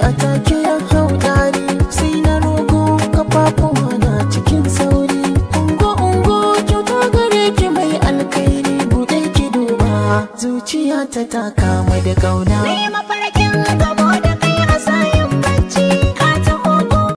a take ya hau dari, sai na rogo kafafuwa na cikin sauri. Ungo ungo kyauta gare ki mai alkhairi, buɗe ki duba zuciya ta ta kama da kauna.